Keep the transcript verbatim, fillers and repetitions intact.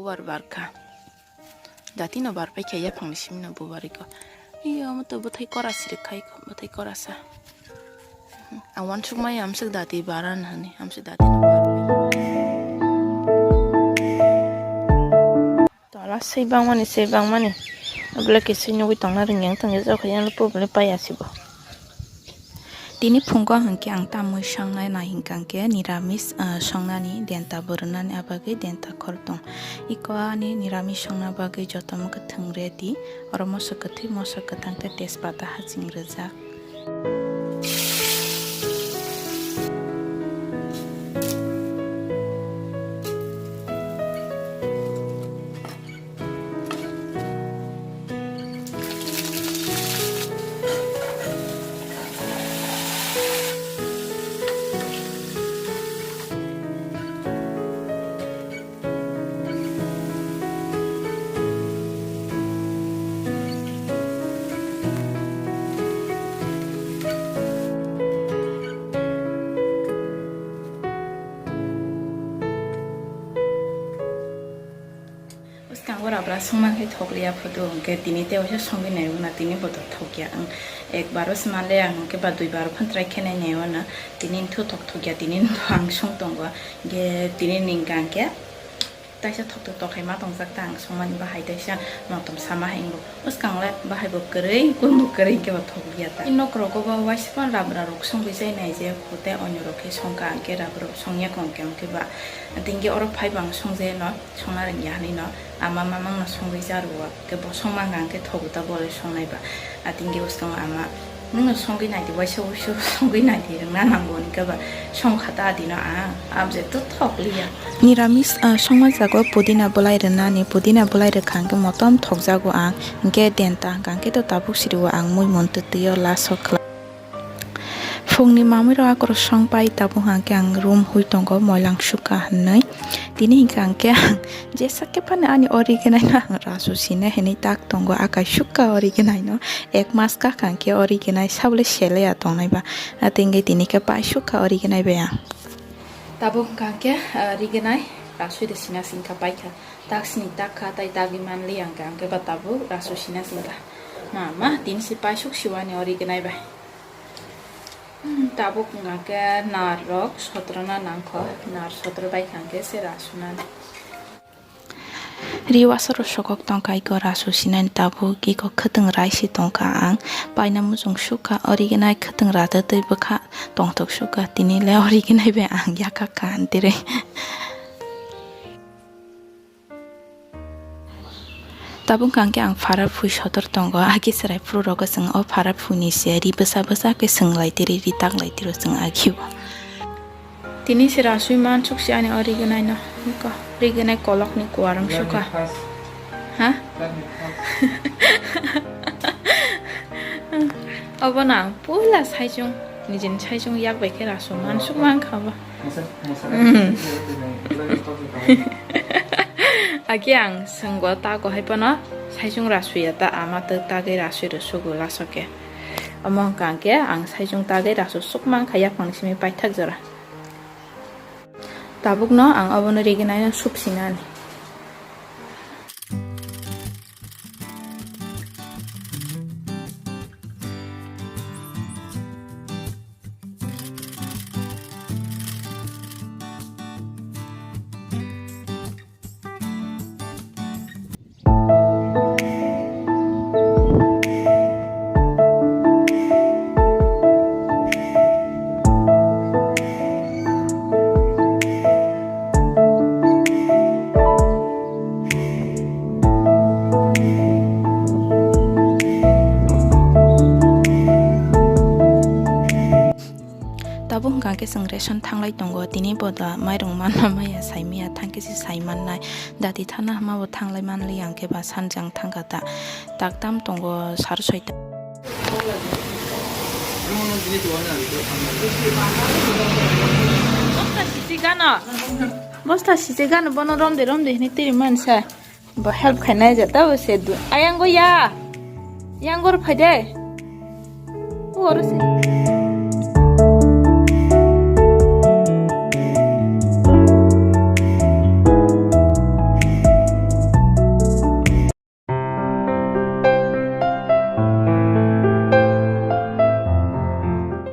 Bubar barkha. Dati no barpai khe yaphang ni simi no bubar iko. Iyo, omo to bwthai kora sirik khai ko, bwthai kora sa. Ang wansuk maya amsuk dati baran hani, amsuk dati no barpai. Tola sei bangmani, sei bangmani. Abla ke sei nugui tongna ring yang tong ya, jok yang lupo bole paya sibo. Tini phungo hwnkhe ang tamwi songna nai hwnkha hwnkhe niramis, ah, songnani denta bwrwnani abagwi denta khortong. Iko ani niramis songna bagwi jotomo kwthwng ready. Oro moso kwthwi, moso kwthang tei tejpata haching rwjak. Bwskango rabra songma khe thokliya photo hwnkhe tini tei waisa songwi naiwi na tini bo thokya ang ekbaro se manle ang hwnkhe ba duibaro phan try khe nai naiwi na tini thu thok thokya tini bo ang song tongo hwnkhe tini ni hwnkha hwnkhe taisa thok thok tokhaima tongjak ta ang songmani bahai taisa motom sama hai wngbo bwskango le bahai bo kwrwi kunu kwrwi hwnkhe bo thokliya ta. Nok rogo bo waisa phan rabra rok songwi chai nai je hote onyo rok khe songkha hwnkhe rabra rok songya khe hwnkhe ba tini oro phai bo ang songje no. Songna rwngya hinwi no ama mamang no songwi cha rwo, khe bo songma hwnkha hwnkhe thogo ta bo le songnai ba. Ating khe bwskango ama, "Nwng no songwi nai di, waisa waisa songwi nai di, rwngna nango," hwnkhe ba song kha ta adi no ang, abjek to thok liya. Niramis, ah, songma jago pudina bwlai rwnani, pudina bwlai rwkha hwnkhe motom thok jago ang, hwnkhe denta hwnkha hwnkhe to tabuk siri o ang mui mon twtwi o last o khwlai. Phungni mamui rok akorok song pai tabuk hwnkha hwnkhe ang room hui tongo moilang sukha hinwi. Tini hwnkha hwnkhe ang jesa khe phano ani original no ang rasu sina hinwi tak tongo, akai sukha original no ek mas kha hwnkha hwnkhe original sabole sele ya tongnai ba. Atengwi tini khe pai sukha original bai ang. Tabuk hwnkha hwnkhe, ah, original rasui de sina singkha paikha. Tak sini tak kha tai tagwi manli ang hwnkha hwnkhe ba tabuk rasu sina singkha. Ma ma tini si pai suk siwani original bai. Hmm, tabuk hwnkha khe nar rok sotro na nangkho, nar sotro bai hwnkha khe se rasunani. Ri wasaro sokok tongkha iko rasu sinani tabuk iko khwtwng rai si tongkha ang paina muchung sukha original khwtwng rada twi bwkha tongthok sukha tini le original bai ang yakha kha antirwi. Tabuk hwnkha hwnkhe ang Faraphui sotor tongo, agi chwrai phuru rogo chwng o Faraphuini se ri bwsa bwsa khe chwng lai tiri, ri tak lai tiro chwng agi o. Tini se rasui mansuk si ani o rignai no, niko rignai kolok ni kuarang suka. Ha? Obo nang puila saichung, nijini saichung yak bai khe rasu mansuk mankha obo. Masa, masa. Hmm. Agi ang senggo tago hai pono saichung rasuya ta ama ta tagwi rasui rw sugo lasoke. Omo hwnkha hwnkhe ang saichung tagwi rasu suk mankha yaphang simi paithak jora. Tabukno ang obono rignai no sup sinani. Tabuk hwnkha khe chwng ration thanglai tongo, tini bo da mairung manma maya saimaya thangkhe se saimannai, dati thana hwnma bo thanglai manliya hwnkhe ba sanjang thangkha ta, tak tam tongo sar soita. Bosta sisi gano, bosta sisi gano bono romde romde hini tiri mansa. Bo help khainai jata bo se du. Ayango ya. Yangor phaide. Oro se.